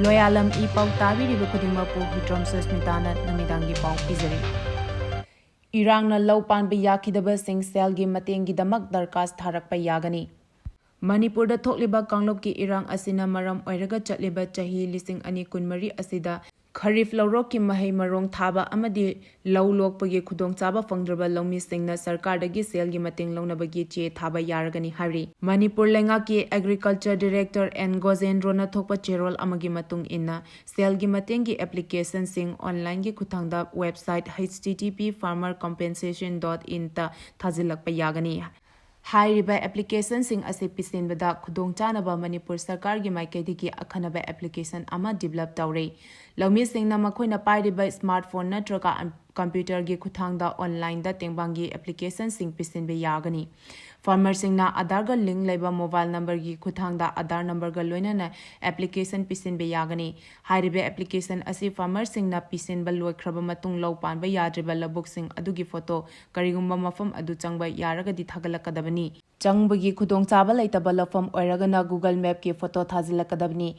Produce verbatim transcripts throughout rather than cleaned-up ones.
ꯂꯣꯌꯥꯂꯝ E ꯄꯥꯎ ꯇꯥꯕꯤꯔꯤꯕ ꯈꯨꯗꯤꯡꯃꯛꯄꯨ ꯍꯨꯏꯗ꯭ꯔꯣꯝ ꯁꯨꯁꯃꯤꯇꯥꯅ ꯅꯨꯃꯤꯗꯥꯡꯒꯤ ꯄꯥꯎ ꯄꯤꯖꯔꯤ꯫ ꯏꯔꯥꯡꯅ ꯂꯧ ꯄꯥꯟꯕ ꯌꯥꯈꯤꯗꯕꯁꯤꯡ ꯁꯦꯜꯒꯤ ꯃꯇꯦꯡꯒꯤꯗꯃꯛ ꯗꯔꯈꯥꯁ ꯊꯥꯔꯛꯄ ꯌꯥꯒꯅꯤ꯫ ꯃꯅꯤꯄꯨꯔꯗ ꯊꯣꯛꯂꯤꯕ ꯀꯥꯡꯂꯨꯞꯀꯤ ꯏꯔꯥꯡ ꯑꯁꯤꯅ ꯃꯔꯝ ꯑꯣꯏꯔꯒ ꯆꯠꯂꯤꯕ ꯆꯍꯤ ꯂꯤꯁꯤꯡ ꯑꯅꯤ ꯀꯨꯟꯃꯔꯤ ꯑꯁꯤꯗ ꯈꯔꯤꯐ ꯂꯧꯔꯣꯛꯀꯤ ꯃꯍꯩ ꯃꯔꯣꯡ ꯊꯥꯕ ꯑꯃꯗꯤ ꯂꯧ ꯂꯣꯛꯄꯒꯤ ꯈꯨꯗꯣꯡꯆꯥꯕ ꯐꯪꯗ꯭ꯔꯕ ꯂꯧꯃꯤꯁꯤꯡꯅ ꯁꯔꯀꯥꯔꯗꯒꯤ ꯁꯦꯜꯒꯤ ꯃꯇꯦꯡ ꯂꯧꯅꯕꯒꯤ ꯆꯦ ꯊꯥꯕ ꯌꯥꯔꯒꯅꯤ ꯍꯥꯏꯔꯤ꯫ ꯃꯅꯤꯄꯨꯔ ꯂꯩꯉꯥꯛꯀꯤ Agriculture Director N ꯒꯣꯖꯦꯟꯗ꯭ꯔꯣꯅ ꯊꯣꯛꯄ ꯆꯦꯔꯣꯜ ꯑꯃꯒꯤ ꯃꯇꯨꯡ ꯏꯟꯅ, ꯁꯦꯜꯒꯤ ꯃꯇꯦꯡꯒꯤ ꯑꯦꯄ꯭ꯂꯤꯀꯦꯁꯟꯁꯤꯡ ꯑꯣꯟꯂꯥꯏꯟꯒꯤ ꯈꯨꯠꯊꯥꯡꯗ website H T T P farmer compensation dot in ꯇ ꯊꯥꯖꯤꯜꯂꯛꯄ ꯌꯥꯒꯅꯤ꯫ ꯍꯥꯏꯔꯤꯕ ꯑꯦꯄ꯭ꯂꯤꯀꯦꯁꯟꯁꯤꯡ ꯑꯁꯤ ꯄꯤꯁꯤꯟꯕꯗ ꯈꯨꯗꯣꯡꯆꯥꯅꯕ ꯃꯅꯤꯄꯨꯔ ꯁꯔꯀꯥꯔꯒꯤ ꯃꯥꯏꯀꯩꯗꯒꯤ ꯑꯈꯟꯅꯕ ꯑꯦꯄ꯭ꯂꯤꯀꯦꯁꯟ ꯑꯃ ꯗꯤꯕꯦꯂꯞ ꯇꯧꯔꯦ꯫ ꯂꯧꯃꯤꯁꯤꯡꯅ ꯃꯈꯣꯏꯅ ꯄꯥꯏꯔꯤꯕ ꯁ꯭ꯃꯥꯔꯠꯐꯣꯟ ꯅꯠꯇ꯭ꯔꯒ ꯑꯝ-, ꯀꯝꯄ꯭ꯌꯨꯇꯔꯒꯤ ꯈꯨꯠꯊꯥꯡꯗ ꯑꯣꯟꯂꯥꯏꯟꯗ ꯇꯦꯡꯕꯥꯡꯒꯤ ꯑꯦꯄ꯭ꯂꯤꯀꯦꯁꯟꯁꯤꯡ ꯄꯤꯁꯤꯟꯕ ꯌꯥꯒꯅꯤ꯫ ꯐꯥꯔꯃꯔꯁꯤꯡꯅ ꯑꯥꯙꯥꯔꯒ ꯂꯤꯡ ꯂꯩꯕ ꯃꯣꯕꯥꯏꯜ ꯅꯝꯕꯔꯒꯤ ꯈꯨꯠꯊꯥꯡꯗ ꯑꯥꯙꯥꯔ ꯅꯝꯕꯔꯒ ꯂꯣꯏꯅꯅ ꯑꯦꯄ꯭ꯂꯤꯀꯦꯁꯟ ꯄꯤꯁꯤꯟꯕ ꯌꯥꯒꯅꯤ꯫ ꯍꯥꯏꯔꯤꯕ ꯑꯦꯄ꯭ꯂꯤꯀꯦꯁꯟ ꯑꯁꯤ ꯐꯥꯔꯃꯔꯁꯤꯡꯅ ꯄꯤꯁꯤꯟꯕ ꯂꯣꯏꯈ꯭ꯔꯕ ꯃꯇꯨꯡ ꯂꯧ ꯄꯥꯟꯕ ꯌꯥꯗ꯭ꯔꯤꯕ ꯂꯧꯕꯨꯛꯁꯤꯡ ꯑꯗꯨꯒꯤ ꯐꯣꯇꯣ, ꯀꯔꯤꯒꯨꯝꯕ ꯃꯐꯝ ꯑꯗꯨ ꯆꯪꯕ ꯌꯥꯔꯒꯗꯤ ꯊꯥꯒꯠꯂꯛꯀꯗꯕꯅꯤ꯫ ꯆꯪꯕꯒꯤ ꯈꯨꯗꯣꯡꯆꯥꯕ ꯂꯩꯇꯕ ꯂꯧꯐꯝ ꯑꯣꯏꯔꯒꯅ Google Map ꯀꯤ ꯐꯣꯇꯣ ꯊꯥꯖꯤꯜꯂꯛꯀꯗꯕꯅꯤ꯫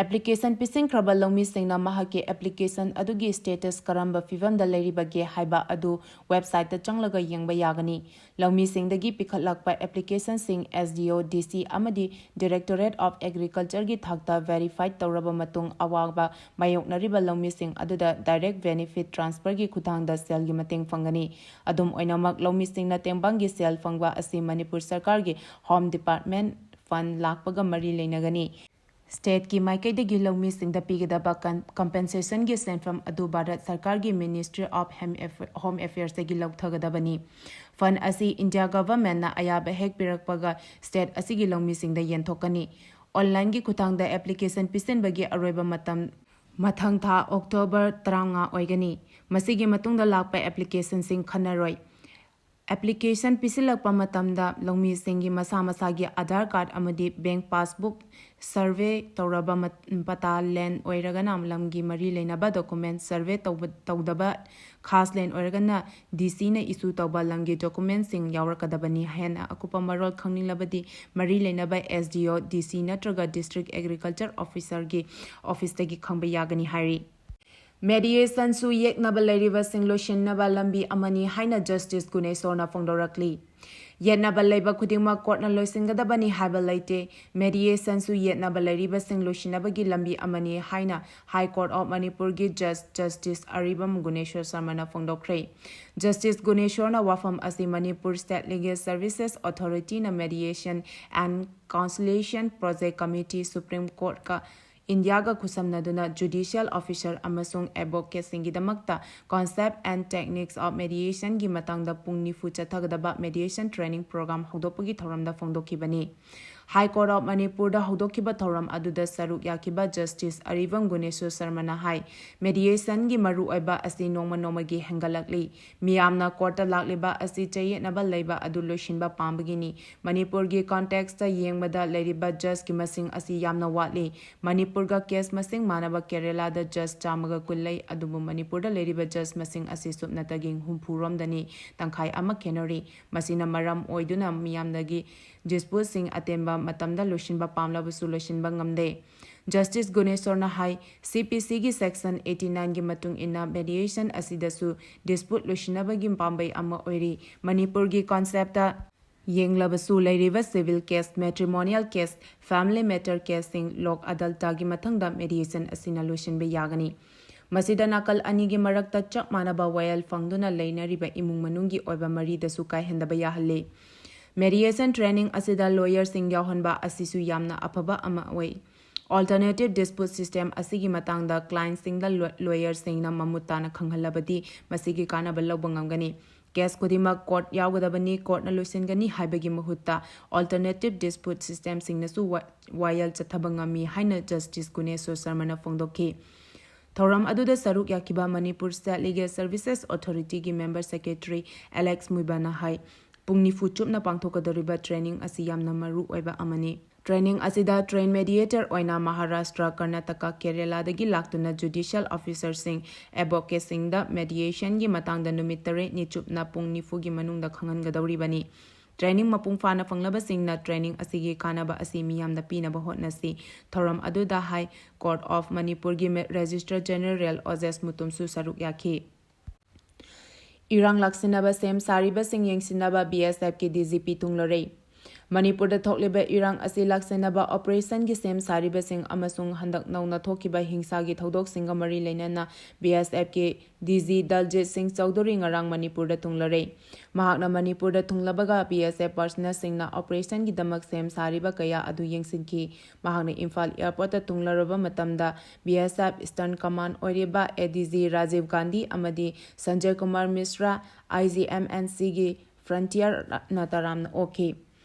ꯑꯦꯄ꯭ꯂꯤꯀꯦꯁꯟ ꯄꯤꯁꯤꯟꯈ꯭ꯔꯕ ꯂꯧꯃꯤꯁꯤꯡꯅ ꯃꯍꯥꯛꯀꯤ ꯑꯦꯄ꯭ꯂꯤꯀꯦꯁꯟ ꯑꯗꯨꯒꯤ ꯁ꯭ꯇꯦꯇꯁ ꯀꯔꯝꯕ ꯐꯤꯚꯝꯗ ꯂꯩꯔꯤꯕꯒꯦ ꯍꯥꯏꯕ ꯑꯗꯨ ꯋꯦꯕꯁꯥꯏꯠꯇ ꯆꯪꯂꯒ ꯌꯦꯡꯕ ꯌꯥꯒꯅꯤ꯫ ꯂꯧꯃꯤꯁꯤꯡꯗꯒꯤ ꯄꯤꯈꯠꯂꯛꯄ ꯑꯦꯄ꯭ꯂꯤꯀꯦꯁꯟꯁꯤꯡ S D O, D C ꯑꯃꯗꯤ Directorate of Agriculture ꯒꯤ ꯊꯥꯛꯇ ꯚꯦꯔꯤꯐꯥꯏꯗ ꯇꯧꯔꯕ ꯃꯇꯨꯡ, ꯑꯋꯥꯕ ꯃꯥꯌꯣꯛꯅꯔꯤꯕ ꯂꯧꯃꯤꯁꯤꯡ ꯑꯗꯨꯗ direct benefit transfer ꯒꯤ ꯈꯨꯠꯊꯥꯡꯗ ꯁꯦꯜꯒꯤ ꯃꯇꯦꯡ ꯐꯪꯒꯅꯤ꯫ ꯑꯗꯨꯝ ꯑꯣꯏꯅꯃꯛ, ꯂꯧꯃꯤꯁꯤꯡꯅ ꯇꯦꯡꯕꯥꯡꯒꯤ ꯁꯦꯜ ꯐꯪꯕ ꯑꯁꯤ ꯃꯅꯤꯄꯨꯔ ꯁꯔꯀꯥꯔꯒꯤ Home Department fund ꯂꯥꯛꯄꯒ ꯃꯔꯤ ꯂꯩꯅꯒꯅꯤ꯫ ꯁ꯭ꯇꯦꯠꯀꯤ ꯃꯥꯏꯀꯩꯗꯒꯤ ꯂꯧꯃꯤꯁꯤꯡꯗ ꯄꯤꯒꯗꯕ ꯀꯟ-, compensation ꯒꯤ ꯁꯦꯟꯐꯝ ꯑꯗꯨ ꯚꯥꯔꯠ ꯁꯔꯀꯥꯔꯒꯤ Ministry of Home Affa-, Home Affairs ꯇꯒꯤ ꯂꯧꯊꯒꯗꯕꯅꯤ꯫ Fund ꯑꯁꯤ India Government ꯅ ꯑꯌꯥꯕ ꯍꯦꯛ ꯄꯤꯔꯛꯄꯒ ꯁ꯭ꯇꯦꯠ ꯑꯁꯤꯒꯤ ꯂꯧꯃꯤꯁꯤꯡꯗ ꯌꯦꯟꯊꯣꯛꯀꯅꯤ꯫ ꯑꯣꯟꯂꯥꯏꯟꯒꯤ ꯈꯨꯠꯊꯥꯡꯗ ꯑꯦꯄ꯭ꯂꯤꯀꯦꯁꯟ ꯄꯤꯁꯤꯟꯕꯒꯤ ꯑꯔꯣꯏꯕ ꯃꯇꯝ ꯃꯊꯪ ꯊꯥ ꯑꯣꯛꯇꯣꯕꯔ ꯇꯔꯥꯃꯉꯥ ꯑꯣꯏꯒꯅꯤ꯫ ꯃꯁꯤꯒꯤ ꯃꯇꯨꯡꯗ ꯂꯥꯛꯄ ꯑꯦꯄ꯭ꯂꯤꯀꯦꯁꯟꯁꯤꯡ ꯈꯟꯅꯔꯣꯏ꯫ ꯑꯦꯄ꯭ꯂꯤꯀꯦꯁꯟ ꯄꯤꯁꯤꯜꯂꯛꯄ ꯃꯇꯝꯗ ꯂꯧꯃꯤꯁꯤꯡꯒꯤ ꯃꯁꯥ ꯃꯁꯥꯒꯤ ꯑꯥꯙꯥꯔ ꯀꯥꯔꯗ ꯑꯃꯗꯤ ꯕꯦꯡꯛ ꯄꯥꯁꯕꯨꯛ, ꯁꯔꯚꯦ ꯇꯧꯔꯕ ꯃꯠ-, ꯄꯇꯥ, ꯂꯦꯟ ꯑꯣꯏꯔꯒꯅ ꯂꯝꯒꯤ ꯃꯔꯤ ꯂꯩꯅꯕ ꯗꯣꯀꯨꯃꯦꯟ, ꯁꯔꯚꯦ ꯇꯧꯕ-, ꯇꯧꯗꯕ ꯈꯥꯁ ꯂꯦꯟ ꯑꯣꯏꯔꯒꯅ ꯗꯤ ꯁꯤꯅ ꯏꯁꯨ ꯇꯧꯕ ꯂꯝꯒꯤ ꯗꯣꯀꯨꯃꯦꯟꯁꯤꯡ ꯌꯥꯎꯔꯛꯀꯗꯕꯅꯤ꯫ ꯍꯦꯟꯅ ꯑꯀꯨꯞꯄ ꯃꯔꯣꯜ ꯈꯪꯅꯤꯡꯂꯕꯗꯤ ꯃꯔꯤ ꯂꯩꯅꯕ ꯑꯦꯁ ꯗꯤ ꯑꯣ, ꯗꯤ ꯁꯤ ꯅꯠꯇ꯭ꯔꯒ ꯗꯤꯁꯇ꯭ꯔꯤꯛ ꯑꯦꯒ꯭ꯔꯤꯀꯜꯆꯔ ꯑꯣꯐꯤꯁꯔꯒꯤ ꯑꯣꯐꯤꯁꯇꯒꯤ ꯈꯪꯕ ꯌꯥꯒꯅꯤ ꯍꯥꯏꯔꯤ꯫ ꯃꯦꯗꯤꯌꯦꯁꯟꯁꯨ ꯌꯦꯠꯅꯕ ꯂꯩꯔꯤꯕꯁꯤꯡ ꯂꯣꯏꯁꯤꯟꯅꯕ ꯂꯝꯕꯤ ꯑꯃꯅꯤ ꯍꯥꯏꯅ ꯖꯁꯇꯤꯁ ꯒꯨꯅꯦꯁꯣꯔꯅ ꯐꯣꯡꯗꯣꯔꯛꯂꯤ꯫ ꯌꯦꯠꯅꯕ ꯂꯩꯕ ꯈꯨꯗꯤꯡꯃꯛ ꯀꯣꯔꯠꯅ ꯂꯣꯏꯁꯤꯟꯒꯗꯕꯅꯤ ꯍꯥꯏꯕ ꯂꯩꯇꯦ꯫ ꯃꯦꯗꯤꯌꯦꯁꯟꯁꯨ ꯌꯦꯠꯅꯕ ꯂꯩꯔꯤꯕꯁꯤꯡ ꯂꯣꯏꯁꯤꯟꯅꯕꯒꯤ ꯂꯝꯕꯤ ꯑꯃꯅꯤ ꯍꯥꯏꯅ ꯍꯥꯏ ꯀꯣꯔꯠ ꯑꯣꯐ ꯃꯅꯤꯄꯨꯔꯒꯤ ꯖꯁ ꯖꯁꯇꯤꯁ ꯑꯔꯤꯕꯝ ꯒꯨꯅꯦꯁꯣꯔ ꯁꯔꯃꯅ ꯐꯣꯡꯗꯣꯛꯈ꯭ꯔꯦ꯫ ꯖꯁꯇꯤꯁ ꯒꯨꯅꯦꯁꯣꯔꯅ ꯋꯥꯐꯝ ꯑꯁꯤ ꯃꯅꯤꯄꯨꯔ ꯁ꯭ꯇꯦꯠ ꯂꯤꯒꯦꯜ ꯁꯔꯚꯤꯁꯦꯁ ꯑꯣꯊꯣꯔꯤꯇꯤꯅ mediation and conciliation project committee, supreme ꯀꯣꯔꯠꯀ ꯏꯟꯗꯤꯌꯥꯒ ꯈꯨꯠꯁꯝꯅꯗꯨꯅ ꯖꯨꯗꯤꯁꯤꯌꯦꯜ ꯑꯣꯐꯤꯁꯔ ꯑꯃꯁꯨꯡ ꯑꯦꯗꯚꯣꯀꯦꯠꯁꯤꯡꯒꯤꯗꯃꯛꯇ Concept and Techniques of Mediation ꯒꯤ ꯃꯇꯥꯡꯗ ꯄꯨꯡ ꯅꯤꯐꯨ ꯆꯠꯊꯒꯗꯕ ꯃꯦꯗꯤꯌꯦꯁꯟ ꯇ꯭ꯔꯦꯅꯤꯡ ꯄ꯭ꯔꯣꯒ꯭ꯔꯥꯝ ꯍꯧꯗꯣꯛꯄꯒꯤ ꯊꯧꯔꯝꯗ ꯐꯣꯡꯗꯣꯛꯈꯤꯕꯅꯤ꯫ ꯍꯥꯏ ꯀꯣꯔꯠ ꯑꯣꯐ ꯃꯅꯤꯄꯨꯔꯗ ꯍꯧꯗꯣꯛꯈꯤꯕ ꯊꯧꯔꯝ ꯑꯗꯨꯗ ꯁꯔꯨꯛ ꯌꯥꯈꯤꯕ ꯖꯁꯇꯤꯁ ꯑꯔꯤꯕꯝ ꯒꯨꯅꯦꯁꯣꯔ ꯁꯔꯃꯅ ꯍꯥꯏ, ꯃꯦꯗꯤꯌꯦꯁꯟꯒꯤ ꯃꯔꯨꯑꯣꯏꯕ ꯑꯁꯤ ꯅꯣꯡꯃ ꯅꯣꯡꯃꯒꯤ ꯍꯦꯟꯒꯠꯂꯛꯂꯤ꯫ ꯃꯤꯌꯥꯝꯅ ꯀꯣꯔꯠꯇ ꯂꯥꯛꯂꯤꯕ ꯑꯁꯤ ꯆꯌꯦꯠꯅꯕ ꯂꯩꯕ ꯑꯗꯨ ꯂꯣꯏꯁꯤꯟꯕ ꯄꯥꯝꯕꯒꯤꯅꯤ꯫ ꯃꯅꯤꯄꯨꯔꯒꯤ ꯀꯣꯟꯇꯦꯛꯁꯇ ꯌꯦꯡꯕꯗ ꯂꯩꯔꯤꯕ ꯖꯁꯀꯤ ꯃꯁꯤꯡ ꯑꯁꯤ ꯌꯥꯝꯅ ꯋꯥꯠꯂꯤ꯫ ꯃꯅꯤꯄꯨꯔꯒ ꯀꯦꯁ ꯃꯁꯤꯡ ꯃꯥꯟꯅꯕ ꯀꯦꯔꯦꯂꯥꯗ ꯖꯁ ꯆꯥꯝꯃꯒ ꯀꯨꯟ ꯂꯩ, ꯑꯗꯨꯕꯨ ꯃꯅꯤꯄꯨꯔꯗ ꯂꯩꯔꯤꯕ ꯖꯁ ꯃꯁꯤꯡ ꯑꯁꯤ ꯁꯨꯞꯅꯇꯒꯤ ꯍꯨꯝꯐꯨ ꯔꯣꯝꯗꯅꯤ, ꯇꯪꯈꯥꯏ ꯑꯃ ꯈꯦꯠꯅꯔꯤ꯫ ꯃꯁꯤꯅ ꯃꯔꯝ ꯑꯣꯏꯗꯨꯅ ꯃꯤꯌꯥꯝꯗꯒꯤ ꯗꯤꯁꯄ꯭ꯌꯨꯠꯁꯤꯡ ꯑꯇꯦꯟꯕ ꯃꯇꯝꯗ ꯂꯣꯏꯁꯤꯟꯕ ꯄꯥꯝꯂꯕꯁꯨ ꯂꯣꯏꯁꯤꯟꯕ ꯉꯝꯗꯦ꯫ ꯖꯁꯇꯤꯁ ꯒꯨꯅꯦꯁꯣꯔꯅ ꯍꯥꯏ, ꯁꯤ ꯄꯤ ꯁꯤꯒꯤ ꯁꯦꯛꯁꯟ ꯑꯩꯠꯇꯤ ꯅꯥꯏꯟꯒꯤ ꯃꯇꯨꯡ ꯏꯟꯅ ꯃꯦꯗꯤꯌꯦꯁꯟ ꯑꯁꯤꯗꯁꯨ ꯗꯤꯁꯄ꯭ꯌꯨꯠ ꯂꯣꯏꯁꯤꯟꯅꯕꯒꯤ ꯄꯥꯝꯕꯩ ꯑꯃ ꯑꯣꯏꯔꯤ꯫ ꯃꯅꯤꯄꯨꯔꯒꯤ ꯀꯣꯟꯁꯦꯞꯇ ꯌꯦꯡꯂꯕꯁꯨ ꯂꯩꯔꯤꯕ civil case, matrimonial case, family matter ꯀꯦꯁꯁꯤꯡ ꯂꯣꯛ ꯑꯗꯥꯂꯠꯀꯤ ꯃꯊꯪꯗ ꯃꯦꯗꯤꯌꯦꯁꯟ ꯑꯁꯤꯅ ꯂꯣꯏꯁꯤꯟꯕ ꯌꯥꯒꯅꯤ꯫ ꯃꯁꯤꯗ ꯅꯥꯀꯜ ꯑꯅꯤꯒꯤ ꯃꯔꯛꯇ ꯆꯞ ꯃꯥꯟꯅꯕ ꯋꯥꯌꯦꯜ ꯐꯪꯗꯨꯅ ꯂꯩꯅꯔꯤꯕ ꯏꯃꯨꯡ ꯃꯅꯨꯡꯒꯤ ꯑꯣꯏꯕ ꯃꯔꯤꯗꯁꯨ ꯀꯥꯏꯍꯟꯗꯕ ꯌꯥꯍꯜꯂꯤ꯫ ꯃꯦꯗꯤꯌꯦꯁꯟ ꯇ꯭ꯔꯦꯅꯤꯡ ꯑꯁꯤꯗ ꯂꯣꯌꯔꯁꯤꯡ ꯌꯥꯎꯍꯟꯕ ꯑꯁꯤꯁꯨ ꯌꯥꯝꯅ ꯑꯐꯕ ꯑꯃ ꯑꯣꯏ꯫ ꯑꯜꯇꯔꯅꯦꯇꯤꯚ ꯗꯤꯁꯄ꯭ꯌꯨꯠ ꯁꯤꯁꯇꯦꯝ ꯑꯁꯤꯒꯤ ꯃꯇꯥꯡꯗ ꯀ꯭ꯂꯥꯏꯟꯠꯁꯤꯡꯗ ꯂꯣ-, ꯂꯣꯌꯔꯁꯤꯡꯅ ꯃꯃꯨꯠ ꯇꯥꯅ ꯈꯪꯍꯜꯂꯕꯗꯤ ꯃꯁꯤꯒꯤ ꯀꯥꯟꯅꯕ ꯂꯧꯕ ꯉꯝꯒꯅꯤ꯫ ꯀꯦꯁ ꯈꯨꯗꯤꯡꯃꯛ ꯀꯣꯔꯠ ꯌꯥꯎꯒꯗꯕꯅꯤ, ꯀꯣꯔꯠꯅ ꯂꯣꯏꯁꯤꯟꯒꯅꯤ ꯍꯥꯏꯕꯒꯤ ꯃꯍꯨꯠꯇ ꯑꯜꯇꯔꯅꯦꯇꯤꯚ ꯗꯤꯁꯄ꯭ꯌꯨꯠ ꯁꯤꯁꯇꯦꯝꯁꯤꯡꯅꯁꯨ ꯋꯥ-, ꯋꯥꯌꯦꯜ ꯆꯠꯊꯕ ꯉꯝꯃꯤ ꯍꯥꯏꯅ ꯖꯁꯇꯤꯁ ꯒꯨꯅꯦꯁꯣꯔ ꯁꯔꯃꯅ ꯐꯣꯡꯗꯣꯛꯈꯤ꯫ ꯊꯧꯔꯝ ꯑꯗꯨꯗ ꯁꯔꯨꯛ ꯌꯥꯈꯤꯕ Manipur State Legal Services Authority ꯒꯤ member secretary Alex ꯃꯨꯏꯕꯥꯅ ꯍꯥꯏ, ꯄꯨꯡ ꯅꯤꯐꯨ ꯆꯨꯞꯅ ꯄꯥꯡꯊꯣꯛꯀꯗꯧꯔꯤꯕ training ꯑꯁꯤ ꯌꯥꯝꯅ ꯃꯔꯨ ꯑꯣꯏꯕ ꯑꯃꯅꯤ꯫ Training ꯑꯁꯤꯗ trained mediator ꯑꯣꯏꯅ ꯃꯍꯥꯔꯥꯁꯇ꯭ꯔ, ꯀꯔꯅꯥꯇꯀꯥ, ꯀꯦꯔꯦꯂꯥꯗꯒꯤ ꯂꯥꯛꯇꯨꯅ judicial officer ꯁꯤꯡ, advocate ꯁꯤꯡꯗ mediation ꯒꯤ ꯃꯇꯥꯡꯗ ꯅꯨꯃꯤꯠ ꯇꯔꯦꯠꯅꯤ ꯆꯨꯞꯅ ꯄꯨꯡ ꯅꯤꯐꯨꯒꯤ ꯃꯅꯨꯡꯗ ꯈꯪꯍꯟꯒꯗꯧꯔꯤꯕꯅꯤ꯫ Training ꯃꯄꯨꯡ ꯐꯥꯅ ꯐꯪꯂꯕꯁꯤꯡꯅ training ꯑꯁꯤꯒꯤ ꯀꯥꯟꯅꯕ ꯑꯁꯤ ꯃꯤꯌꯥꯝꯗ ꯄꯤꯅꯕ ꯍꯣꯠꯅꯁꯤ꯫ ꯊꯧꯔꯝ ꯑꯗꯨꯗ High Court of Manipur ꯒꯤ Registrar General ꯑꯣꯖꯦꯁ ꯃꯨꯇꯨꯝꯁꯨ ꯁꯔꯨꯛ ꯌꯥꯈꯤ꯫ ꯏꯔꯥꯡ ꯂꯥꯛꯁꯤꯟꯅꯕ ꯁꯦꯝ ꯁꯥꯔꯤꯕꯁꯤꯡ ꯌꯦꯡꯁꯤꯟꯅꯕ B S F ꯀꯤ D G P ꯊꯨꯡꯂꯔꯦ꯫ ꯃꯅꯤꯄꯨꯔꯗ ꯊꯣꯛꯂꯤꯕ ꯏꯔꯥꯡ ꯑꯁꯤ ꯂꯥꯛꯁꯤꯟꯅꯕ operation ꯒꯤ ꯁꯦꯝ ꯁꯥꯔꯤꯕꯁꯤꯡ ꯑꯃꯁꯨꯡ ꯍꯟꯗꯛ ꯅꯧꯅ ꯊꯣꯛꯈꯤꯕ ꯍꯤꯡꯁꯥꯒꯤ ꯊꯧꯗꯣꯛꯁꯤꯡꯒ ꯃꯔꯤ ꯂꯩꯅꯅ B S F ꯀꯤ D G ꯗꯜꯖꯤꯠ ꯁꯤꯡ ꯆꯧꯙꯨꯔꯤ ꯉꯔꯥꯡ ꯃꯅꯤꯄꯨꯔꯗ ꯊꯨꯡꯂꯔꯦ꯫ ꯃꯍꯥꯛꯅ ꯃꯅꯤꯄꯨꯔꯗ ꯊꯨꯡꯂꯕꯒ B S F personnel ꯁꯤꯡꯅ operation ꯒꯤꯗꯃꯛ ꯁꯦꯝ ꯁꯥꯔꯤꯕ ꯀꯌꯥ ꯑꯗꯨ ꯌꯦꯡꯁꯤꯟꯈꯤ꯫ ꯃꯍꯥꯛꯅ ꯏꯝꯐꯥꯜ airport ꯇ ꯊꯨꯡꯂꯔꯕ ꯃꯇꯝꯗ B S F Eastern Command ꯑꯣꯏꯔꯤꯕ A D G Rajiv Gandhi ꯑꯃꯗꯤ Sanjay Kumar ꯃꯤꯁ꯭ꯔꯥ, I G M N C ꯒꯤ Frontier ꯅ ꯇꯔꯥꯝꯅ ꯑꯣꯛꯈꯤ꯫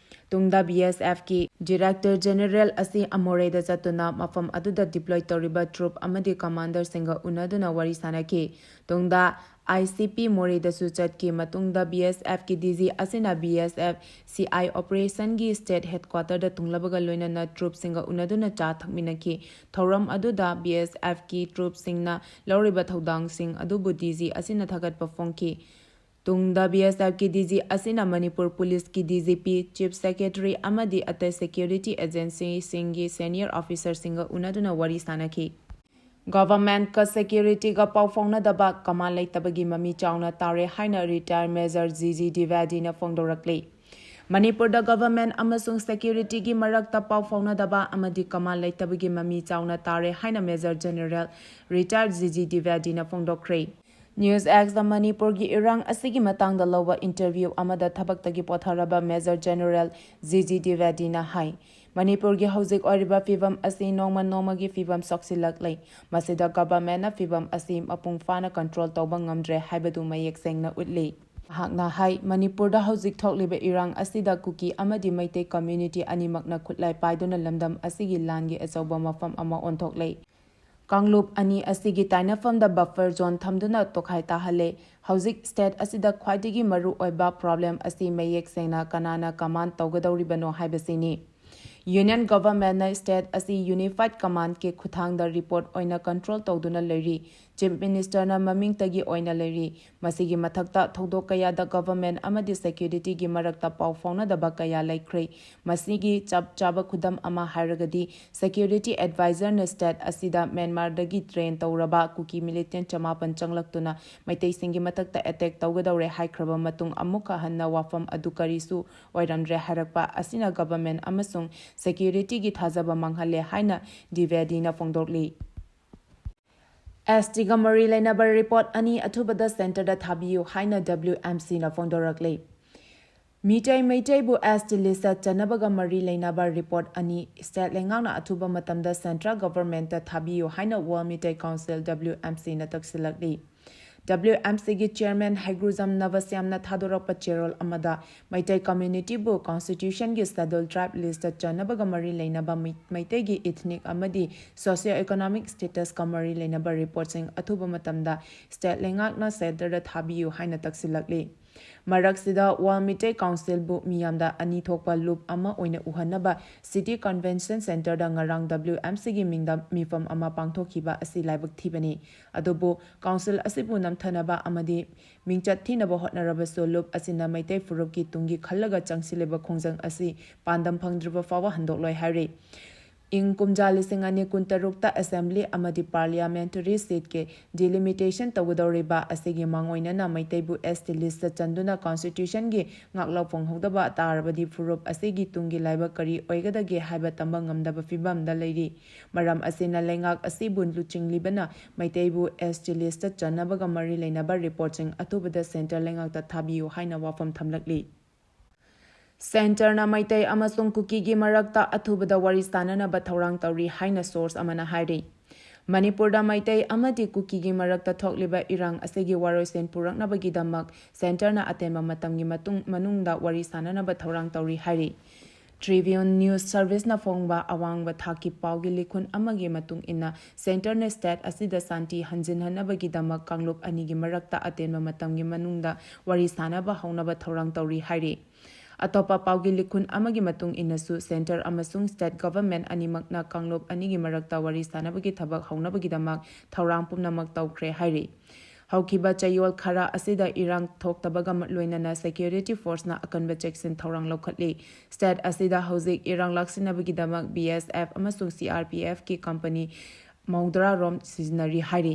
ꯇꯨꯡꯗ B S F ꯀꯤ Director General ꯑꯁꯤ ꯑꯃꯣꯔꯦꯗ ꯆꯠꯇꯨꯅ ꯃꯐꯝ ꯑꯗꯨꯗ deploy ꯇꯧꯔꯤꯕ troop ꯑꯃꯗꯤ commander ꯁꯤꯡꯒ ꯎꯅꯗꯨꯅ ꯋꯥꯔꯤ ꯁꯥꯅꯈꯤ꯫ ꯇꯨꯡꯗ I C P ꯃꯣꯔꯦꯗꯁꯨ ꯆꯠꯈꯤ꯫ ꯃꯇꯨꯡꯗ B S F ꯀꯤ D G ꯑꯁꯤꯅ B S F C I operation ꯒꯤ state headquarter ꯗ ꯊꯨꯡꯂꯕꯒ ꯂꯣꯏꯅꯅ troop ꯁꯤꯡꯒ ꯎꯅꯗꯨꯅ ꯆꯥ ꯊꯛꯃꯤꯟꯅꯈꯤ꯫ ꯊꯧꯔꯝ ꯑꯗꯨꯗ B S F ꯀꯤ troop ꯁꯤꯡꯅ ꯂꯧꯔꯤꯕ ꯊꯧꯗꯥꯡꯁꯤꯡ ꯑꯗꯨꯕꯨ D G ꯑꯁꯤꯅ ꯊꯥꯒꯠꯄ ꯐꯣꯡꯈꯤ꯫ ꯇꯨꯡꯗ B S F ꯀꯤ D G ꯑꯁꯤꯅ ꯃꯅꯤꯄꯨꯔ Police ꯀꯤ D G P, Chief Secretary ꯑꯃꯗꯤ ꯑꯇꯩ security agency ꯁꯤꯡꯒꯤ senior officer ꯁꯤꯡꯒ ꯎꯅꯗꯨꯅ ꯋꯥꯔꯤ ꯁꯥꯅꯈꯤ꯫ Government ꯀ security ꯒ ꯄꯥꯎ ꯐꯥꯎꯅꯗꯕ, command ꯂꯩꯇꯕꯒꯤ ꯃꯃꯤ ꯆꯥꯎꯅ ꯇꯥꯔꯦ ꯍꯥꯏꯅ retired Major G G ꯗ꯭ꯋꯤꯕꯦꯗꯤꯅ ꯐꯣꯡꯗꯣꯔꯛꯂꯤ꯫ ꯃꯅꯤꯄꯨꯔꯗ government ꯑꯃꯁꯨꯡ security ꯒꯤ ꯃꯔꯛꯇ ꯄꯥꯎ ꯐꯥꯎꯅꯗꯕ ꯑꯃꯗꯤ command ꯂꯩꯇꯕꯒꯤ ꯃꯃꯤ ꯆꯥꯎꯅ ꯇꯥꯔꯦ ꯍꯥꯏꯅ Major General retired G G ꯗ꯭ꯋꯤꯕꯦꯗꯤꯅ ꯐꯣꯡꯗꯣꯛꯈ꯭ꯔꯦ꯫ News X ꯗ ꯃꯅꯤꯄꯨꯔꯒꯤ ꯏꯔꯥꯡ ꯑꯁꯤꯒꯤ ꯃꯇꯥꯡꯗ ꯂꯧꯕ interview ꯑꯃꯗ ꯊꯕꯛꯇꯒꯤ ꯄꯣꯊꯥꯔꯕ Major General G G ꯗ꯭ꯋꯤꯕꯦꯗꯤꯅ ꯍꯥꯏ, ꯃꯅꯤꯄꯨꯔꯒꯤ ꯍꯧꯖꯤꯛ ꯑꯣꯏꯔꯤꯕ ꯐꯤꯚꯝ ꯑꯁꯤ ꯅꯣꯡꯃ ꯅꯣꯡꯃꯒꯤ ꯐꯤꯚꯝ ꯁꯣꯛꯁꯤꯜꯂꯛꯂꯦ꯫ ꯃꯁꯤꯗ government ꯅ ꯐꯤꯚꯝ ꯑꯁꯤ ꯃꯄꯨꯡ ꯐꯥꯅ control ꯇꯧꯕ ꯉꯝꯗ꯭ꯔꯦ ꯍꯥꯏꯕꯗꯨ ꯃꯌꯦꯛ ꯁꯦꯡꯅ ꯎꯠꯂꯤ꯫ ꯃꯍꯥꯛꯅ ꯍꯥꯏ, ꯃꯅꯤꯄꯨꯔꯗ ꯍꯧꯖꯤꯛ ꯊꯣꯛꯂꯤꯕ ꯏꯔꯥꯡ ꯑꯁꯤꯗ ꯀꯨꯀꯤ ꯑꯃꯗꯤ ꯃꯩꯇꯩ community ꯑꯅꯤꯃꯛꯅ ꯈꯨꯠꯂꯥꯏ ꯄꯥꯏꯗꯨꯅ ꯂꯝꯗꯝ ꯑꯁꯤꯒꯤ ꯂꯥꯟꯒꯤ ꯑꯆꯧꯕ ꯃꯐꯝ ꯑꯃ ꯑꯣꯟꯊꯣꯛꯂꯦ꯫ ꯀꯥꯡꯂꯨꯞ ꯑꯅꯤ ꯑꯁꯤꯒꯤ ꯇꯥꯏꯅꯐꯝꯗ buffer zone ꯊꯝꯗꯨꯅ ꯇꯣꯈꯥꯏ ꯇꯥꯍꯜꯂꯦ꯫ ꯍꯧꯖꯤꯛ state ꯑꯁꯤꯗ ꯈ꯭ꯋꯥꯏꯗꯒꯤ ꯃꯔꯨ ꯑꯣꯏꯕ problem ꯑꯁꯤ ꯃꯌꯦꯛ ꯁꯦꯡꯅ ꯀꯅꯥꯅ command ꯇꯧꯒꯗꯧꯔꯤꯕꯅꯣ ꯍꯥꯏꯕꯁꯤꯅꯤ꯫ Union governmentꯅ state ꯑꯁꯤ unified commandꯀꯤ ꯈꯨꯠꯊꯥꯡꯗ report ꯑꯣꯏꯅ control ꯇꯧꯗꯨꯅ ꯂꯩꯔꯤ꯫ Chief ministerꯅ ꯃꯃꯤꯡꯇꯒꯤ ꯑꯣꯏꯅ ꯂꯩꯔꯤ꯫ ꯃꯁꯤꯒꯤ ꯃꯊꯛꯇ ꯊꯧꯗꯣꯛ ꯀꯌꯥꯗ government ꯑꯃꯗꯤ securityꯒꯤ ꯃꯔꯛꯇ ꯄꯥꯎ ꯐꯥꯎꯅꯗꯕ ꯀꯌꯥ ꯂꯩꯈ꯭ꯔꯦ꯫ ꯃꯁꯤꯒꯤ ꯆꯞ ꯆꯥꯕ ꯈꯨꯗꯝ ꯑꯃ ꯍꯥꯏꯔꯒꯗꯤ, security advisorꯅ state ꯑꯁꯤꯗ ꯃ꯭ꯌꯥꯟꯃꯥꯔꯗꯒꯤ train ꯇꯧꯔꯕ ꯀꯨꯀꯤ militant ꯆꯃꯥꯄꯟ ꯆꯪꯂꯛꯇꯨꯅ ꯃꯩꯇꯩꯁꯤꯡꯒꯤ ꯃꯊꯛꯇ attack ꯇꯧꯒꯗꯧꯔꯦ ꯍꯥꯏꯈ꯭ꯔꯕ ꯃꯇꯨꯡ, ꯑꯃꯨꯛꯀ ꯍꯟꯅ ꯋꯥꯐꯝ ꯑꯗꯨ ꯀꯔꯤꯁꯨ ꯑꯣꯏꯔꯝꯗ꯭ꯔꯦ ꯍꯥꯏꯔꯛꯄ ꯑꯁꯤꯅ government ꯑꯃꯁꯨꯡ securityꯒꯤ ꯊꯥꯖꯕ ꯃꯥꯡꯍꯜꯂꯦ ꯍꯥꯏꯅ ꯗ꯭ꯋꯤꯕꯦꯗꯤꯅ ꯐꯣꯡꯗꯣꯛꯂꯤ꯫ STꯒ ꯃꯔꯤ ꯂꯩꯅꯕ report ꯑꯅꯤ ꯑꯊꯨꯕꯗ centreꯗ ꯊꯥꯕꯤꯌꯨ ꯍꯥꯏꯅ WMCꯅ ꯐꯣꯡꯗꯣꯔꯛꯂꯤ꯫ ꯃꯤꯇꯩ ꯃꯩꯇꯩꯕꯨ ST listꯇ ꯆꯟꯅꯕꯒ ꯃꯔꯤ ꯂꯩꯅꯕ report ꯑꯅꯤ state ꯂꯩꯉꯥꯛꯅ ꯑꯊꯨꯕ ꯃꯇꯝꯗ central governmentꯇ ꯊꯥꯕꯤꯌꯨ ꯍꯥꯏꯅ World Meitei Council, WMCꯅ ꯇꯛꯁꯤꯜꯂꯛꯂꯤ꯫ WMCꯒꯤ chairman ꯍꯩꯒ꯭ꯔꯨꯖꯝ ꯅꯕꯁ꯭ꯌꯥꯝꯅ ꯊꯥꯗꯣꯔꯛꯄ ꯆꯦꯔꯣꯜ ꯑꯃꯗ, ꯃꯩꯇꯩ communityꯕꯨ constitutionꯒꯤ schedule tribe listꯇ ꯆꯟꯅꯕꯒ ꯃꯔꯤ ꯂꯩꯅꯕ ꯃꯩ-, ꯃꯩꯇꯩꯒꯤ ethnic ꯑꯃꯗꯤ socio-economic statusꯀ ꯃꯔꯤ ꯂꯩꯅꯕ reportꯁꯤꯡ ꯑꯊꯨꯕ ꯃꯇꯝꯗ state ꯂꯩꯉꯥꯛꯅ centreꯗ ꯊꯥꯕꯤꯌꯨ ꯍꯥꯏꯅ ꯇꯛꯁꯤꯜꯂꯛꯂꯤ꯫ ꯃꯔꯛꯁꯤꯗ World Meitei Councilꯕꯨ ꯃꯤꯌꯥꯝꯗ ꯑꯅꯤ ꯊꯣꯛꯄ ꯂꯨꯞ ꯑꯃ ꯑꯣꯏꯅ ꯎꯍꯟꯅꯕ City Convention Centreꯗ ꯉꯔꯥꯡ WMCꯒꯤ ꯃꯤꯡꯗ ꯃꯤꯐꯝ ꯑꯃ ꯄꯥꯡꯊꯣꯛꯈꯤꯕ ꯑꯁꯤ ꯂꯥꯏꯕꯛ ꯊꯤꯕꯅꯤ꯫ ꯑꯗꯨꯕꯨ council ꯑꯁꯤꯕꯨ ꯅꯝꯊꯅꯕ ꯑꯃꯗꯤ ꯃꯤꯡꯆꯠ ꯊꯤꯅꯕ ꯍꯣꯠꯅꯔꯕꯁꯨ, ꯂꯨꯞ ꯑꯁꯤꯅ ꯃꯩꯇꯩ ꯐꯨꯔꯨꯞꯀꯤ ꯇꯨꯡꯒꯤ ꯈꯜꯂꯒ ꯆꯪꯁꯤꯜꯂꯤꯕ ꯈꯣꯡꯖꯪ ꯑꯁꯤ ꯄꯥꯟꯗꯝ ꯐꯪꯗ꯭ꯔꯤꯕ ꯐꯥꯎꯕ ꯍꯟꯗꯣꯛꯂꯣꯏ ꯍꯥꯏꯔꯤ꯫ ꯏꯪ ꯀꯨꯝꯖꯥ ꯂꯤꯁꯤꯡ ꯑꯅꯤ ꯀꯨꯟꯇꯔꯨꯛꯇ assembly ꯑꯃꯗꯤ parliamentary seatꯀꯤ delimitation ꯇꯧꯒꯗꯧꯔꯤꯕ ꯑꯁꯤꯒꯤ ꯃꯥꯡꯑꯣꯏꯅꯅ ꯃꯩꯇꯩꯕꯨ ST listꯇ ꯆꯟꯗꯨꯅ constitutionꯒꯤ ꯉꯥꯛꯂꯧ ꯐꯪꯍꯧꯗꯕ ꯇꯥꯔꯕꯗꯤ ꯐꯨꯔꯨꯞ ꯑꯁꯤꯒꯤ ꯇꯨꯡꯒꯤ ꯂꯥꯏꯕꯛ ꯀꯔꯤ ꯑꯣꯏꯒꯗꯒꯦ ꯍꯥꯏꯕ ꯇꯝꯕ ꯉꯝꯗꯕ ꯐꯤꯕꯝꯗ ꯂꯩꯔꯤ꯫ ꯃꯔꯝ ꯑꯁꯤꯅ ꯂꯩꯉꯥꯛ ꯑꯁꯤꯕꯨ ꯂꯨꯆꯤꯡꯂꯤꯕꯅ ꯃꯩꯇꯩꯕꯨ ST listꯇ ꯆꯟꯅꯕꯒ ꯃꯔꯤ ꯂꯩꯅꯕ reportꯁꯤꯡ ꯑꯊꯨꯕꯗ centre ꯂꯩꯉꯥꯛꯇ ꯊꯥꯕꯤꯌꯨ ꯍꯥꯏꯅ ꯋꯥꯐꯝ ꯊꯝꯂꯛꯂꯤ꯫ Centreꯅ ꯃꯩꯇꯩ ꯑꯃꯁꯨꯡ ꯀꯨꯀꯤꯒꯤ ꯃꯔꯛꯇ ꯑꯊꯨꯕꯗ ꯋꯥꯔꯤ ꯁꯥꯅꯅꯕ ꯊꯧꯔꯥꯡ ꯇꯧꯔꯤ ꯍꯥꯏꯅ source ꯑꯃꯅ ꯍꯥꯏꯔꯤ꯫ ꯃꯅꯤꯄꯨꯔꯗ ꯃꯩꯇꯩ ꯑꯃꯗꯤ ꯀꯨꯀꯤꯒꯤ ꯃꯔꯛꯇ ꯊꯣꯛꯂꯤꯕ ꯏꯔꯥꯡ ꯑꯁꯤꯒꯤ ꯋꯥꯔꯣꯏꯁꯤꯟ ꯄꯨꯔꯛꯅꯕꯒꯤꯗꯃꯛ centreꯅ ꯑꯇꯦꯟꯕ ꯃꯇꯝꯒꯤ ꯃꯇꯨꯡ, ꯃꯅꯨꯡꯗ ꯋꯥꯔꯤ ꯁꯥꯅꯅꯕ ꯊꯧꯔꯥꯡ ꯇꯧꯔꯤ ꯍꯥꯏꯔꯤ꯫ Tribune News Service-ꯅ ꯐꯣꯡꯕ ꯑꯋꯥꯡꯕ ꯊꯥꯛꯀꯤ ꯄꯥꯎꯒꯤ ꯂꯤꯈꯨꯟ ꯑꯃꯒꯤ ꯃꯇꯨꯡ ꯏꯟꯅ, ꯁꯦꯟꯇꯔꯅ ꯁ꯭ꯇꯦꯠ ꯑꯁꯤꯗ ꯁꯥꯟꯇꯤ ꯍꯟꯖꯤꯟꯍꯟꯅꯕꯒꯤꯗꯃꯛ ꯀꯥꯡꯂꯨꯞ ꯑꯅꯤꯒꯤ ꯃꯔꯛꯇ ꯑꯇꯦꯟꯕ ꯃꯇꯝꯒꯤ ꯃꯅꯨꯡꯗ ꯋꯥꯔꯤ ꯁꯥꯅꯕ ꯍꯧꯅꯕ ꯊꯧꯔꯥꯡ ꯇꯧꯔꯤ ꯍꯥꯏꯔꯤ꯫ ꯑꯇꯣꯞꯄ ꯄꯥꯎꯒꯤ ꯂꯤꯈꯨꯟ ꯑꯃꯒꯤ ꯃꯇꯨꯡ ꯏꯟꯅꯁꯨ, ꯁꯦꯟꯇꯔ ꯑꯃꯁꯨꯡ ꯁ꯭ꯇꯦꯠ ꯒꯚꯔꯟꯃꯦꯟꯠ ꯑꯅꯤꯃꯛꯅ ꯀꯥꯡꯂꯨꯞ ꯑꯅꯤꯒꯤ ꯃꯔꯛꯇ ꯋꯥꯔꯤ ꯁꯥꯅꯕꯒꯤ ꯊꯕꯛ ꯍꯧꯅꯕꯒꯤꯗꯃꯛ ꯊꯧꯔꯥꯡ ꯄꯨꯝꯅꯃꯛ ꯇꯧꯈ꯭ꯔꯦ ꯍꯥꯏꯔꯤ꯫ ꯍꯧꯈꯤꯕ ꯆꯌꯣꯜ ꯈꯔ ꯑꯁꯤꯗ ꯏꯔꯥꯡ ꯊꯣꯛꯇꯕꯒ ꯂꯣꯏꯅꯅ ꯁꯦꯀ꯭ꯌꯨꯔꯤꯇꯤ ꯐꯣꯔꯁꯅ ꯑꯀꯟꯕ ꯆꯦꯛꯁꯤꯟ ꯊꯧꯔꯥꯡ ꯂꯧꯈꯠꯂꯤ꯫ ꯁ꯭ꯇꯦꯠ ꯑꯁꯤꯗ ꯍꯧꯖꯤꯛ ꯏꯔꯥꯡ ꯂꯥꯛꯁꯤꯟꯅꯕꯒꯤꯗꯃꯛ ꯕꯤ ꯑꯦꯁ ꯑꯦꯐ ꯑꯃꯁꯨꯡ ꯁꯤ ꯑꯥꯔ ꯄꯤ ꯑꯦꯐꯀꯤ ꯀꯝꯄꯅꯤ ꯃꯧꯗ꯭ꯔꯥ ꯔꯣꯝ ꯁꯤꯖꯤꯟꯅꯔꯤ ꯍꯥꯏꯔꯤ꯫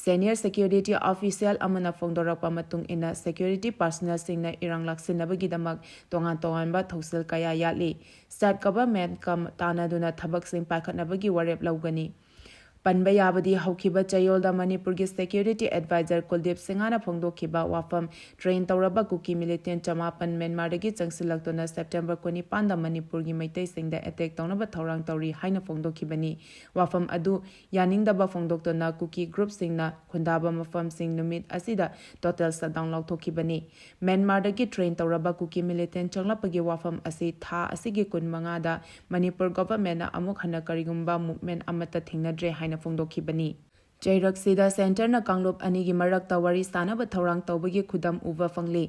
ꯁꯦꯅꯤꯌꯔ ꯁꯦꯀ꯭ꯌꯨꯔꯤꯇꯤ ꯑꯣꯐꯤꯁꯤꯌꯦꯜ ꯑꯃꯅ ꯐꯣꯡꯗꯣꯔꯛꯄ ꯃꯇꯨꯡ ꯏꯟꯅ, ꯁꯦꯀ꯭ꯌꯨꯔꯤꯇꯤ ꯄꯥꯔꯁꯅꯦꯜꯁꯤꯡꯅ ꯏꯔꯥꯡ ꯂꯥꯛꯁꯤꯟꯅꯕꯒꯤꯗꯃꯛ ꯇꯣꯉꯥꯟ ꯇꯣꯉꯥꯟꯕ ꯊꯧꯁꯤꯜ ꯀꯌꯥ ꯌꯥꯠꯂꯤ꯫ ꯁ꯭ꯇꯦꯠ ꯒꯚꯔꯟꯃꯦꯟꯠꯀ ꯇꯥꯟꯅꯗꯨꯅ ꯊꯕꯛꯁꯤꯡ ꯄꯥꯏꯈꯠꯅꯕꯒꯤ ꯋꯥꯔꯦꯞ ꯂꯧꯒꯅꯤ꯫ ꯄꯟꯕ ꯌꯥꯕꯗꯤ, ꯍꯧꯈꯤꯕ ꯆꯌꯣꯜꯗ ꯃꯅꯤꯄꯨꯔꯒꯤ ꯁꯦꯀ꯭ꯌꯨꯔꯤꯇꯤ ꯑꯦꯗꯚꯥꯏꯖꯔ ꯀꯨꯜꯗꯤꯞ ꯁꯤꯡꯍꯅ ꯐꯣꯡꯗꯣꯛꯈꯤꯕ ꯋꯥꯐꯝ, ꯇ꯭ꯔꯦꯟ ꯇꯧꯔꯕ ꯀꯨꯀꯤ ꯃꯤꯂꯤꯇꯦꯟꯠ ꯆꯃꯥꯄꯟ ꯃ꯭ꯌꯥꯟꯃꯥꯔꯗꯒꯤ ꯆꯪꯁꯤꯜꯂꯛꯇꯨꯅ ꯁꯦꯞꯇꯦꯝꯕꯔ ꯀꯨꯟꯅꯤꯄꯥꯟꯗ ꯃꯅꯤꯄꯨꯔꯒꯤ ꯃꯩꯇꯩꯁꯤꯡꯗ ꯑꯦꯇꯦꯛ ꯇꯧꯅꯕ ꯊꯧꯔꯥꯡ ꯇꯧꯔꯤ ꯍꯥꯏꯅ ꯐꯣꯡꯗꯣꯛꯈꯤꯕꯅꯤ꯫ ꯋꯥꯐꯝ ꯑꯗꯨ ꯌꯥꯅꯤꯡꯗꯕ ꯐꯣꯡꯗꯣꯛꯇꯨꯅ ꯀꯨꯀꯤ ꯒ꯭ꯔꯨꯞꯁꯤꯡꯅ ꯈꯨꯟꯗꯥꯕ ꯃꯐꯝꯁꯤꯡ ꯅꯨꯃꯤꯠ ꯑꯁꯤꯗ ꯇꯣꯇꯦꯜ ꯁꯠꯗꯥꯎꯟ ꯂꯥꯎꯊꯣꯛꯈꯤꯕꯅꯤ꯫ ꯃ꯭ꯌꯥꯟꯃꯥꯔꯗꯒꯤ ꯇ꯭ꯔꯦꯟ ꯇꯧꯔꯕ ꯀꯨꯀꯤ ꯃꯤꯂꯤꯇꯦꯟꯠ ꯆꯪꯂꯛꯄꯒꯤ ꯋꯥꯐꯝ ꯑꯁꯤ ꯊꯥ ꯑꯁꯤꯒꯤ ꯀꯨꯟꯃꯉꯥꯗ ꯃꯅꯤꯄꯨꯔ ꯒꯚꯔꯟꯃꯦꯟꯠꯅ ꯑꯃꯨꯛ ꯍꯟꯅ ꯀꯔꯤꯒꯨꯝꯕ ꯃꯨꯚꯃꯦꯟꯠ ꯑꯃꯠꯇ ꯊꯦꯡꯅꯗ꯭ꯔꯦ ꯍꯥꯏꯅ ꯐꯣꯡꯗꯣꯛꯈꯤꯕꯅꯤ꯫ ꯆꯩꯔꯛꯁꯤꯗ ꯁꯦꯟꯇꯔꯅ ꯀꯥꯡꯂꯨꯞ ꯑꯅꯤꯒꯤ ꯃꯔꯛꯇ ꯋꯥꯔꯤ ꯁꯥꯅꯕ ꯊꯧꯔꯥꯡ ꯇꯧꯕꯒꯤ ꯈꯨꯗꯝ ꯎꯕ ꯐꯪꯂꯤ꯫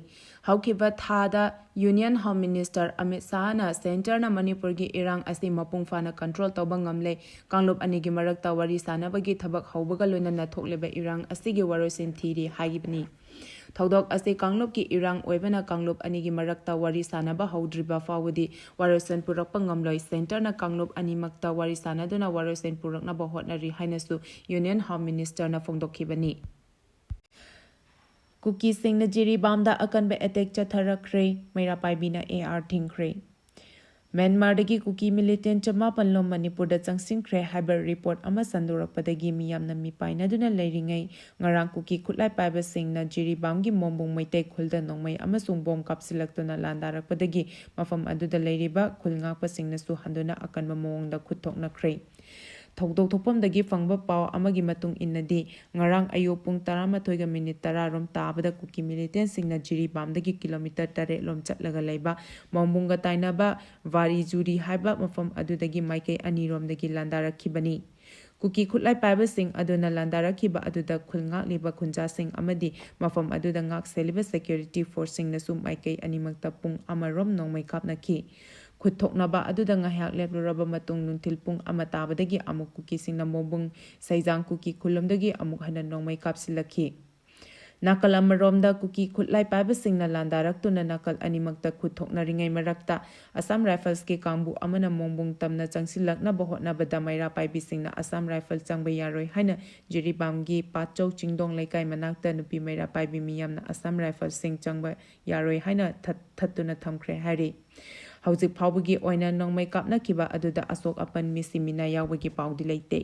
ꯍꯧꯈꯤꯕ ꯊꯥꯗ ꯌꯨꯅꯤꯌꯟ ꯍꯣꯝ ꯃꯤꯅꯤꯁꯇꯔ ꯑꯃꯤꯠ ꯁꯥꯍꯅ ꯁꯦꯟꯇꯔꯅ ꯃꯅꯤꯄꯨꯔꯒꯤ ꯏꯔꯥꯡ ꯑꯁꯤ ꯃꯄꯨꯡ ꯐꯥꯅ ꯀꯟꯇ꯭ꯔꯣꯜ ꯇꯧꯕ ꯉꯝꯂꯦ, ꯀꯥꯡꯂꯨꯞ ꯑꯅꯤꯒꯤ ꯃꯔꯛꯇ ꯋꯥꯔꯤ ꯁꯥꯅꯕꯒꯤ ꯊꯕꯛ ꯍꯧꯕꯒ ꯂꯣꯏꯅꯅ ꯊꯣꯛꯂꯤꯕ ꯏꯔꯥꯡ ꯑꯁꯤꯒꯤ ꯋꯥꯔꯣꯏꯁꯤꯟ ꯊꯤꯔꯤ ꯍꯥꯏꯈꯤꯕꯅꯤ꯫ ꯊꯧꯗꯣꯛ ꯑꯁꯤ ꯀꯥꯡꯂꯨꯞꯀꯤ ꯏꯔꯥꯡ ꯑꯣꯏꯕꯅ ꯀꯥꯡꯂꯨꯞ ꯑꯅꯤꯒꯤ ꯃꯔꯛꯇ ꯋꯥꯔꯤ ꯁꯥꯅꯕ ꯍꯧꯗ꯭ꯔꯤꯕ ꯐꯥꯎꯕꯗꯤ ꯋꯥꯔꯣꯏꯁꯤꯟ ꯄꯨꯔꯛꯄ ꯉꯝꯂꯣꯏ꯫ ꯁꯦꯟꯇꯔꯅ ꯀꯥꯡꯂꯨꯞ ꯑꯅꯤꯃꯛꯇ ꯋꯥꯔꯤ ꯁꯥꯅꯗꯨꯅ ꯋꯥꯔꯣꯏꯁꯤꯟ ꯄꯨꯔꯛꯅꯕ ꯍꯣꯠꯅꯔꯤ ꯍꯥꯏꯅꯁꯨ ꯌꯨꯅꯤꯌꯟ ꯍꯣꯝ ꯃꯤꯅꯤꯁꯇꯔꯅ ꯐꯣꯡꯗꯣꯛꯈꯤꯕꯅꯤ꯫ ꯀꯨꯀꯤꯁꯤꯡꯅ ꯖꯤꯔꯤꯕꯥꯝꯗ ꯑꯀꯟꯕ ꯑꯦꯇꯦꯛ ꯆꯠꯊꯔꯛꯈ꯭ꯔꯦ, ꯃꯩꯔꯥ ꯄꯥꯏꯕꯤꯅ ꯑꯦ ꯑꯥꯔ ꯊꯤꯡꯈ꯭ꯔꯦ꯫ ꯃ꯭ꯌꯥꯟꯃꯥꯔꯗꯒꯤ ꯀꯨꯀꯤ ꯃꯤꯂꯤꯇꯦꯟꯠ ꯆꯃꯥꯄꯟ ꯂꯣꯝ ꯃꯅꯤꯄꯨꯔꯗ ꯆꯪꯁꯤꯟꯈ꯭ꯔꯦ ꯍꯥꯏꯕ ꯔꯤꯄꯣꯔꯠ ꯑꯃ ꯁꯟꯗꯣꯔꯛꯄꯗꯒꯤ ꯃꯤꯌꯥꯝꯅ ꯃꯤꯄꯥꯏꯅꯗꯨꯅ ꯂꯩꯔꯤꯉꯩ, ꯉꯔꯥꯡ ꯀꯨꯀꯤ ꯈꯨꯠꯂꯥꯏ ꯄꯥꯏꯕꯁꯤꯡꯅ ꯖꯤꯔꯤꯕꯥꯝꯒꯤ ꯃꯣꯝꯕꯨꯡ ꯃꯩꯇꯩ ꯈꯨꯜꯗ ꯅꯣꯡꯃꯩ ꯑꯃꯁꯨꯡ ꯕꯣꯝ ꯀꯥꯞꯁꯤꯜꯂꯛꯇꯨꯅ ꯂꯥꯟꯗꯥꯔꯛꯄꯗꯒꯤ ꯃꯐꯝ ꯑꯗꯨꯗ ꯂꯩꯔꯤꯕ ꯈꯨꯜ ꯉꯥꯛꯄꯁꯤꯡꯅꯁꯨ ꯍꯟꯗꯨꯅ ꯑꯀꯟꯕ ꯃꯑꯣꯡꯗ ꯈꯨꯠ ꯊꯣꯛꯅꯈ꯭ꯔꯦ꯫ ꯊꯧꯗꯣꯛ ꯊꯣꯛꯐꯝꯗꯒꯤ ꯐꯪꯕ ꯄꯥꯎ ꯑꯃꯒꯤ ꯃꯇꯨꯡ ꯏꯟꯅꯗꯤ, ꯉꯔꯥꯡ ꯑꯌꯨꯛ ꯄꯨꯡ ꯇꯔꯥꯃꯥꯊꯣꯏꯒ ꯃꯤꯅꯤꯠ ꯇꯔꯥ ꯔꯣꯝ ꯇꯥꯕꯗ ꯀꯨꯀꯤ ꯃꯤꯂꯤꯇꯦꯟꯁꯤꯡꯅ ꯖꯤꯔꯤꯕꯥꯝꯗꯒꯤ ꯀꯤꯂꯣꯃꯤꯇꯔ ꯇꯔꯦꯠ ꯂꯣꯝ ꯆꯠꯂꯒ ꯂꯩꯕ ꯃꯣꯡꯕꯨꯡꯒ ꯇꯥꯏꯅꯕ ꯋꯥꯔꯤꯖꯨꯔꯤ ꯍꯥꯏꯕ ꯃꯐꯝ ꯑꯗꯨꯗꯒꯤ ꯃꯥꯏꯀꯩ ꯑꯅꯤꯔꯣꯝꯗꯒꯤ ꯂꯥꯟꯗꯥꯔꯛꯈꯤꯕꯅꯤ꯫ ꯀꯨꯀꯤ ꯈꯨꯠꯂꯥꯏ ꯄꯥꯏꯕꯁꯤꯡ ꯑꯗꯨꯅ ꯂꯥꯟꯗꯥꯔꯛꯈꯤꯕ ꯑꯗꯨꯗ ꯈꯨꯜ ꯉꯥꯛꯂꯤꯕ ꯈꯨꯟꯖꯥꯁꯤꯡ ꯑꯃꯗꯤ ꯃꯐꯝ ꯑꯗꯨꯗ ꯉꯥꯛ ꯁꯦꯜꯂꯤꯕ ꯁꯦꯀ꯭ꯌꯨꯔꯤꯇꯤ ꯐꯣꯔꯁꯁꯤꯡꯅꯁꯨ ꯃꯥꯏꯀꯩ ꯑꯅꯤꯃꯛꯇ ꯄꯨꯡ ꯑꯃꯔꯣꯝ ꯅꯣꯡꯃꯩ ꯀꯥꯞꯅꯈꯤ꯫ ꯈꯨꯠ ꯊꯣꯛꯅꯕ ꯑꯗꯨꯗ ꯉꯥꯏꯍꯥꯛ ꯂꯦꯞꯂꯨꯔꯕ ꯃꯇꯨꯡ ꯅꯨꯡꯊꯤꯜ ꯄꯨꯡ ꯑꯃ ꯇꯥꯕꯗꯒꯤ ꯑꯃꯨꯛ ꯀꯨꯀꯤꯁꯤꯡꯅ ꯃꯣꯡꯕꯨꯡ ꯁꯩꯖꯥꯡ ꯀꯨꯀꯤ ꯈꯨꯜꯂꯝꯗꯒꯤ ꯑꯃꯨꯛ ꯍꯟꯅ ꯅꯣꯡꯃꯩ ꯀꯥꯞꯁꯤꯜꯂꯛꯈꯤ꯫ ꯅꯥꯀꯜ ꯑꯃꯔꯣꯝꯗ ꯀꯨꯀꯤ ꯈꯨꯠꯂꯥꯏ ꯄꯥꯏꯕꯁꯤꯡꯅ ꯂꯥꯟꯗꯥꯔꯛꯇꯨꯅ ꯅꯥꯀꯜ ꯑꯅꯤꯃꯛꯇ ꯈꯨꯠ ꯊꯣꯛꯅꯔꯤꯉꯩ ꯃꯔꯛꯇ ꯑꯁꯥꯝ ꯔꯥꯏꯐꯜꯁꯀꯤ ꯀꯥꯡꯕꯨ ꯑꯃꯅ ꯃꯣꯡꯕꯨꯡ ꯇꯝꯅ ꯆꯪꯁꯤꯜꯂꯛꯅꯕ ꯍꯣꯠꯅꯕꯗ ꯃꯩꯔꯥ ꯄꯥꯏꯕꯤꯁꯤꯡꯅ ꯑꯁꯥꯝ ꯔꯥꯏꯐꯜ ꯆꯪꯕ ꯌꯥꯔꯣꯏ ꯍꯥꯏꯅ ꯖꯤꯔꯤꯕꯥꯝꯒꯤ ꯄꯥꯠꯆꯧ ꯆꯤꯡꯗꯣꯡ ꯂꯩꯀꯥꯏ ꯃꯅꯥꯛꯇ ꯅꯨꯄꯤ ꯃꯩꯔꯥ ꯄꯥꯏꯕꯤ ꯃꯤꯌꯥꯝꯅ ꯑꯁꯥꯝ ꯔꯥꯏꯐꯜꯁꯤꯡ ꯆꯪꯕ ꯌꯥꯔꯣꯏ ꯍꯥꯏꯅ ꯊꯠ-, ꯊꯠꯇꯨꯅ ꯊꯝꯈ꯭ꯔꯦ ꯍꯥꯏꯔꯤ꯫ ꯍꯧꯖꯤꯛ ꯐꯥꯎꯕꯒꯤ ꯑꯣꯏꯅ ꯅꯣꯡꯃꯩ ꯀꯥꯞꯅꯈꯤꯕ ꯑꯗꯨꯗ ꯑꯁꯣꯛ ꯑꯄꯟ ꯃꯤ ꯁꯤꯃꯤꯅꯥ ꯌꯥꯎꯕꯒꯤ ꯄꯥꯎꯗꯤ ꯂꯩꯇꯦ꯫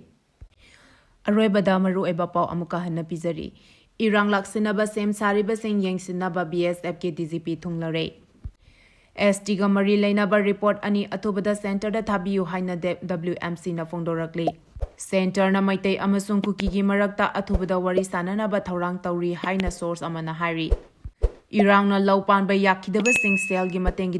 ꯑꯔꯣꯏꯕꯗ ꯃꯔꯨꯑꯣꯏꯕ ꯄꯥꯎ ꯑꯃꯨꯛꯀ ꯍꯟꯅ ꯄꯤꯖꯔꯤ꯫ ꯏꯔꯥꯡ ꯂꯥꯛꯁꯤꯟꯅꯕ ꯁꯦꯝ ꯁꯥꯔꯤꯕꯁꯤꯡ ꯌꯦꯡꯁꯤꯟꯅꯕ ꯕꯤ ꯑꯦꯁ ꯑꯦꯐꯀꯤ ꯗꯤ ꯖꯤ ꯄꯤ ꯊꯨꯡꯂꯔꯦ꯫ ꯑꯦꯁ ꯇꯤꯒ ꯃꯔꯤ ꯂꯩꯅꯕ ꯔꯤꯄꯣꯔꯠ ꯑꯅꯤ ꯑꯊꯨꯕꯗ ꯁꯦꯟꯇꯔꯗ ꯊꯥꯕꯤꯌꯨ ꯍꯥꯏꯅ ꯗꯦ-, ꯗꯕ꯭ꯂꯤꯎ ꯑꯦꯝ ꯁꯤꯅ ꯐꯣꯡꯗꯣꯔꯛꯂꯤ꯫ ꯁꯦꯟꯇꯔꯅ ꯃꯩꯇꯩ ꯑꯃꯁꯨꯡ ꯀꯨꯀꯤꯒꯤ ꯃꯔꯛꯇ ꯑꯊꯨꯕꯗ ꯋꯥꯔꯤ ꯁꯥꯅꯅꯕ ꯊꯧꯔꯥꯡ ꯇꯧꯔꯤ ꯍꯥꯏꯅ ꯁꯣꯔꯁ ꯑꯃꯅ ꯍꯥꯏꯔꯤ꯫ ꯏꯔꯥꯡꯅ ꯂꯧ ꯄꯥꯟꯕ ꯌꯥꯈꯤꯗꯕꯁꯤꯡ ꯁꯦꯜꯒꯤ ꯃꯇꯦꯡꯒꯤ